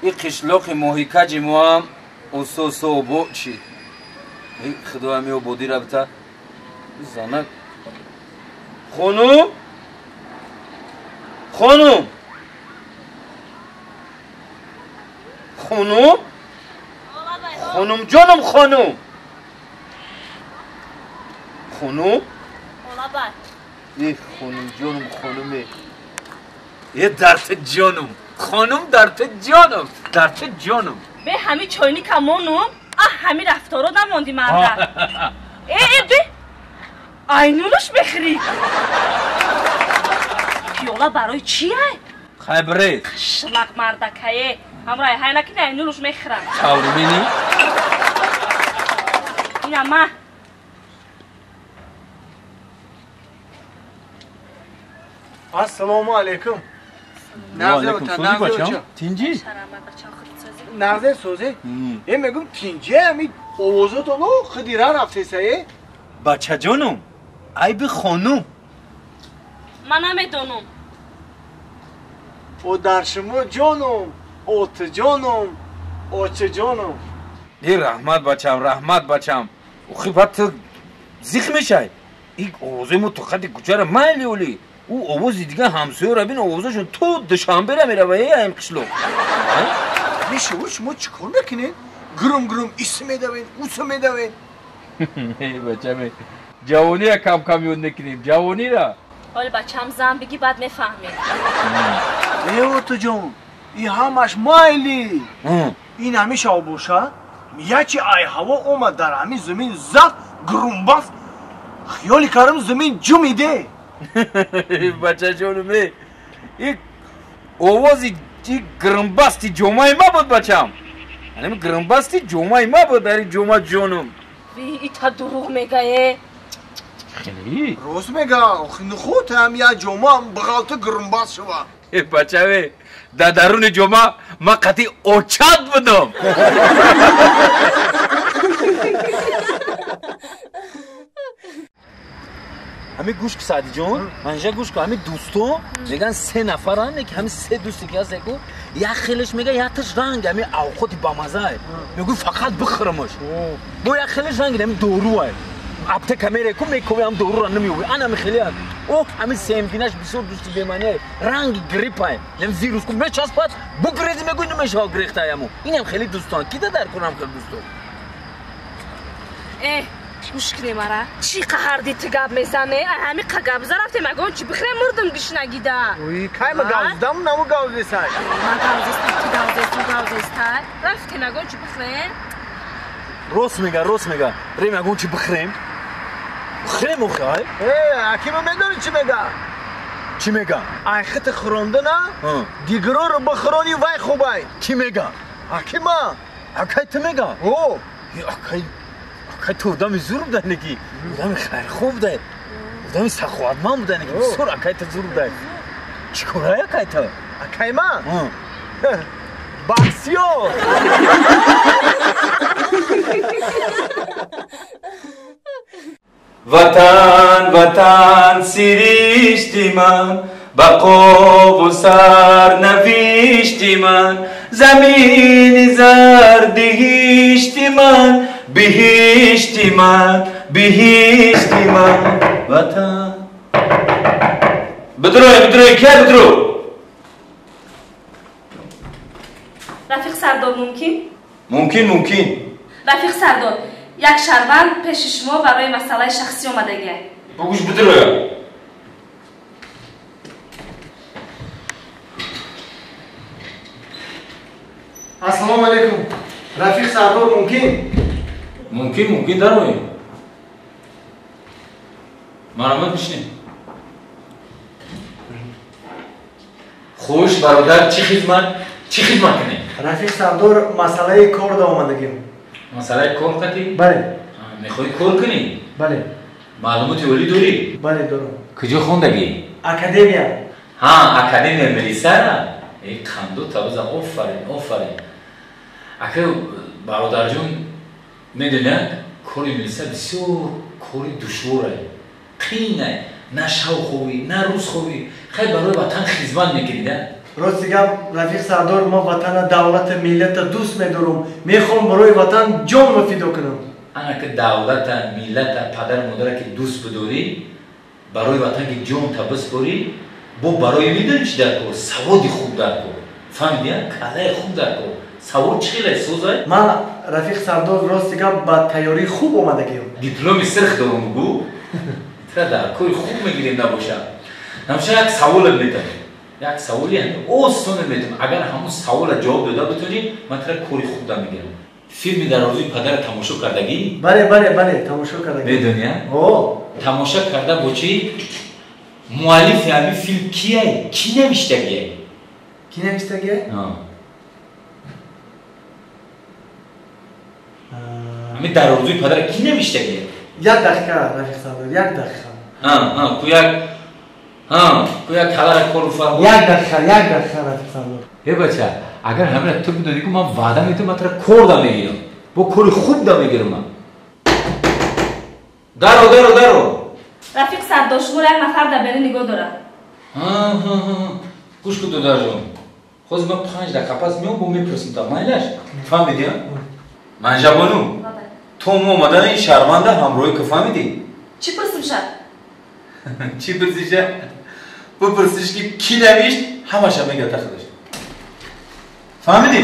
Ин қишлоқи моҳикаҷи моам осо-осо обод шид. Худо ҳами ободӣ рабта. Занак. Хонум? Хонум? Хонум? Хонум ҷонум, хонум! Хонум? Э, хонум ҷонум, хонуме. Э, дарти ҷонум. Хонум, дарти ҷонум, дарти ҷонум. Бе ҳами чойника монум, а ҳами рафторо намонди марда. Э, э, бе. Айнулуш бехӯрӣ. Пиёла барои чи ай? Хайбре. Қишлақ мардакае. Ҳамрай ҳай накини айнулуш мехӯрам. Чаврмини? Ина ма. Ассалому алайкум. Тинҷи? Нағзе сӯзе? Э, мегум тинҷи ами овозатоно хидира рафтесае? Бачаҷонум, айби хонум. Ман намедонам. О дар шумо ҷонум, отҷонум, очаҷонум. Э, раҳмат бачам, раҳмат бачам. Охи баъд ту зих мешай. Ин овозои мо то қадди кӯчара майли оли. Ӯ овози дигар ҳамсоёра бин, овозашон то Душанбера мерава, э, аим қишлоқ. Мешаву шумо чӣ кор мекунед? Гурум гурум ис медавед, ус медавед. Э, бачаме, ҷавонира кам-кам ёд мекунем, ҷавонира. Ҳоли бачам зан бигӣ, баъд мефаҳмем. Э, отаҷон, ин ҳамаш майли. Ин ҳамеша боша, ячи ай ҳаво омад дар ҳамин замин зад, гурумбаст, хиёли карам замин ҷумиде. Бачаҷонум, э, ин овози гирмбасти ҷомаи ма буд, бачам. Ҳанами гирмбасти ҷомаи ма буд, дар ин ҷома ҷонум. Ита дурӯғ мегае. Хеле? Рост мега, нухот ҳам я ҷома бағалта гирмбаст шава. Э, бачаме, дар даруни ҷома ман қатъи очат будам. Ҳами гӯш ку, Саъдиҷон, манжа гӯш ку, ҳами дӯсто меган се нафаранд, ки ҳами се дӯсте ки ҳаст, яку як хелеш мега якташ ранг ҳами авқоти бамазае, мегӯй фақат бихӯрамаш. Бо як хелеш ранг ҳами доруае, аптека мере ку мекови ҳам дорура намеёби, ан ҳами хеле ҳаст. О, ҳами сеюмгинаш бисёр дӯсти бемаъние, ранги гриппае, ям вирус ку мечаспад, бугрези мегӯй намешава грехтаяму. Инам хеле дӯстон, кида дар кунам хеле дӯсто. Э, гӯш кунем ара. Чӣ қаҳарди ту гап мезане? Ай ҳами қа гап зарафтем, ягон чӣ бихӯрем, мурдум гишнагида. Ой, кай ма гап задам, наму гап зесай. Ма гап зестам, ту гап зест, ту гап зестай. Рафтем ягон чӣ бихӯрем? Рост мега, рост мега. Рем ягон чӣ бихӯрем? Бихӯрем охи, ай? Э, акима медонӣ чӣ мега? Чӣ мега? Ай хити хӯрондана, дигароро бихӯрони вай хубай. Чӣ мега? Акима. Акай ту мега? О. Э, акай, акай ту одами зур будай, неки одами хайрхоҳ будай, одами саховатманд будай, неки бисёр акай ту зур будай. Чӣ корай акай ту? Акай ман? Боксёр. Ватан, ватан, сиришти ман, бақову сарнавишти ман, замини зардиҳишти ман, биҳишти ман, биҳишти ман, ватан. Бидурой, бидурой, кия бидуру? Рафиқ Сардор, мумкин? Мумкин, мумкин. Рафиқ Сардор, як шаҳрванд пеши шумо барои масъалаи шахсӣ омадагия. Бугӯш бидуроя. Ассалому алайкум. Рафиқ Сардор, мумкин? Мумкин, мумкин, дароем. Марҳамат, бишинед. Хуш, бародар, чӣ хизмат? Чӣ хизмат кунем? Рафиқ Сардор, масъалаи кор да омадагим. Масъалаи кор қатӣ? Бале. Мехоҳӣ кор кунӣ? Бале. Маълумоти олӣ дорӣ? Бале, дорам. Куҷо хондагӣ? Академия. Ҳа, академия милисара? Э, қанду табуза, офарин, офарин. Ака, бародарҷон, медонӣ, кори милиса бисёр кори душворае, қиинае, на шав хобӣ, на рӯз хобӣ. Хай, барои ватан хизмат мекунӣ, да? Рости гап, рафиқ Сардор, ман ватана, давлата, миллата дӯст медорам. Мехоҳам барои ватан ҷонро фидо кунам. Ана ки давлата, миллата, падару модара ки дӯст бидорӣ, барои ватан ки ҷонта биспорӣ, бо барои медонӣ чӣ дар кор? Саводи хуб дар кор. Фаҳмидӣ? Калаи хуб дар кор. Савод чӣ хеле созай? Ман рафиқ Сардор, рости гап, ба тайёрии хуб омадагиам. Дипломи сирх дорум гӯ. Тра дар кори хуб мегирем набошад. Намша як саволам метавонем. Як саволи ҳамин осоне метавонем. Агар ҳамун савола ҷавоб дода битонӣ, ман тра кори хуб да мегирам. Филми дар орзуи падара тамошо кардагӣ? Бале, бале, бале, тамошо кардагӣ. Медонӣ, а? О. Тамошо карда бо чӣ? Муаллифи ҳамин филм кияй? Кӣ навиштагиай? Кӣ навиштагиай? Ҳамин дар орзуи падара кӣ навиштагиай? Як дақиқа, рафиқ Сардор, як дақиқа. Ку як ку як калара кору фармо. Як дақиқа, як дақиқа, рафиқ Сардор. Э бача, агар ҳамина ту бидонӣ ку ман ваъда метавонам, ман тра кор да мегирам. Бо кори хуб да мегирам ман. Даро, даро, даро. Рафиқ Сардор, шуморо як нафар дар берун нигоҳ дорад. Гӯш кун, додарҷон. Ҳозир ман 5 дақиқа пас меом, бо мепурсам та. Майлаш? Фаҳмидӣ, а? Манжабону, то мо омадани ин шаҳрванда ҳамроҳӣ ки фаҳмидӣ? Чӣ пурсимша? Чӣ пурсиша? Бипурсиш ки кӣ навишт, ҳамаша мегӯяд та худаш. Фаҳмидӣ?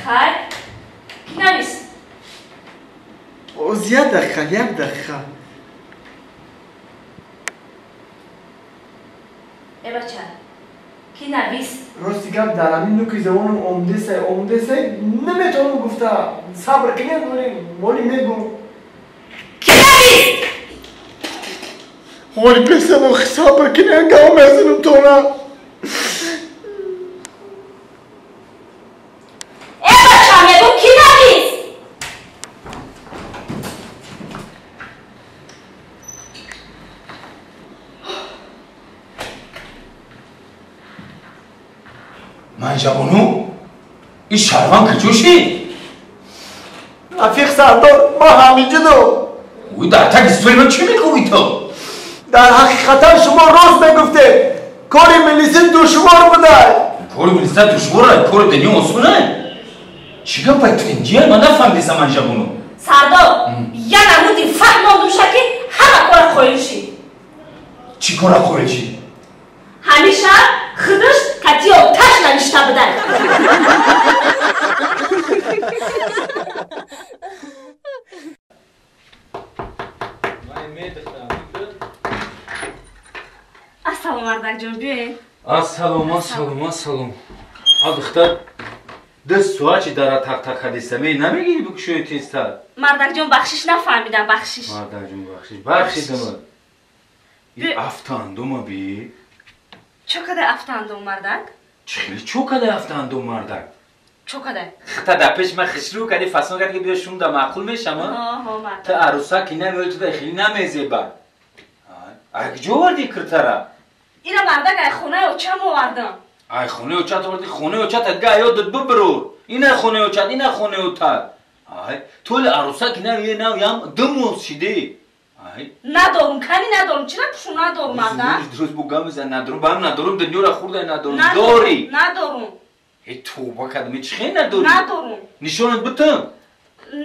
Хайр, кӣ навишт? Оз як дақиқа, як дақиқа. Э бача, кӣ навист? Рости гап, дар ҳамин нуки забонам омдесай, омдесай, наметавонам гуфта. Сабр кунед, моли мегӯм. Кӣ навист? Ҳоли песанам, сабр кунед, гап мезанам тона. Э бача, мегӯм кӣ навист? Манжабону, ин шаҳрванд куҷо шид? Рафиқ Сардор, ман ҳамиҷудам. Ӯ дар таги столи ман чӣ мегӯӣ ту? Дар ҳақиқатан шумо рост мегуфтед. Кори милиси душвор будай. Кори милиса душвор, кори дунё осоне. Чӣ гапай тинҷия? Ман нафаҳмидисам, Манжабону. Сардор, як намуди фаҳмондумша ки ҳама кора қоил шид. Чӣ кора қоил шид? Ҳамеша худаш кати оташ навишта будай. Ассалом, мардакҷон, биёед. Ассалом, ассалом, ассалом. А духтар, ду соат чи дара тақ-тақ ҳадиса ме намегирӣ бикушои тезтар? Мардакҷон, бахшиш, нафаҳмидам, бахшиш. Мардакҷон, бахшиш, бахшидама. И афтандума би. Чо кадай афтандум, мардак? Чӣ хеле чо кадай афтандум, мардак? Чо кадай? Та дар пеш ман хишрӯ кади, фасон кади ки биё шум да маъқул мешама? Ҳо, мардак. Та арӯсак ки намеои, ту да хеле намезеба. Ай куҷо оварди киртара? Ина мардак, ай хонаи очам овардам. Ай хонаи очат оварди, хонаи очат га ёдат бибирур. Ина хонаи очат, ина хонаи отат. Ай, толи арӯсак ки намеои, нав ям ду моҳ шиде. Ай. Надорум, кани надорум, чира пушу надорум, мардак? Дуруст бу гап мезан, надорум, ба ҳам надорум, дунёра хурдай надорум. Дорӣ? Надорум. Э, тавба кардам, чӣ хел надорӣ? Надорум. Нишонат битам?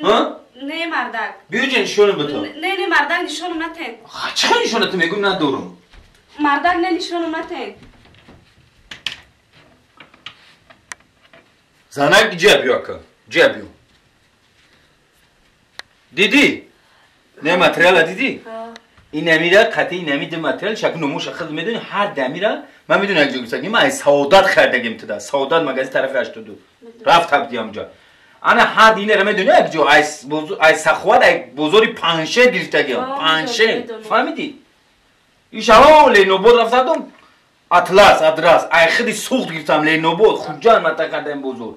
Ҳа? Не, мардак. Биё ҷа нишонат битам. Не, не, мардак, нишонам натен. Чӣ хел нишонат мегӯм надорум? Мардак, не, нишонам натен. Занак, ҷа биё ака, ҷа биё. Дидӣ? Не материала дидӣ? Ин амира қатъи ин ами ду материал шакл номуша худ медонӣ, ҳар дамира ман медонам як ҷо гирифтагим, ман аз саодат хардагим туда. Саодат магазин тарафи 82. Рафт ҳабди ҳамҷа. Ана ҳар динера медонӣ як ҷо аз саховат, аз бозори панше гирифтагим. Панше. Фаҳмидӣ? Ишало Ленобод рафтадум. Атлас, адрас. Ай худи суғд гирифтам Ленобод, Хуҷанд мата кардам бозор.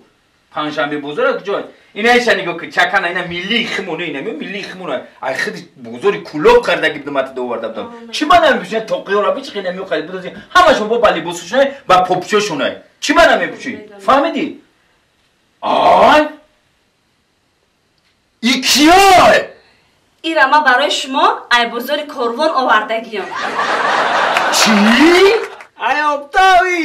Панҷшанбе бозор як ҷой. Ина иша нигоҳ кун, чакана ина миллии химона, ина миллии химона. Ай худи бозори Кулоб кардаги будам, ата доварда будам. Чӣ ба намепӯшӣ? Тоқиёра бичи хина меохари будози. Ҳамашон бо ба либосушонай, ба попчошонай. Чӣ ба намепӯшӣ? Фаҳмидӣ? Ай! И киёй? Ира ма барои шумо ай бозори Корвон овардагиём. Чӣ? Ай обтави.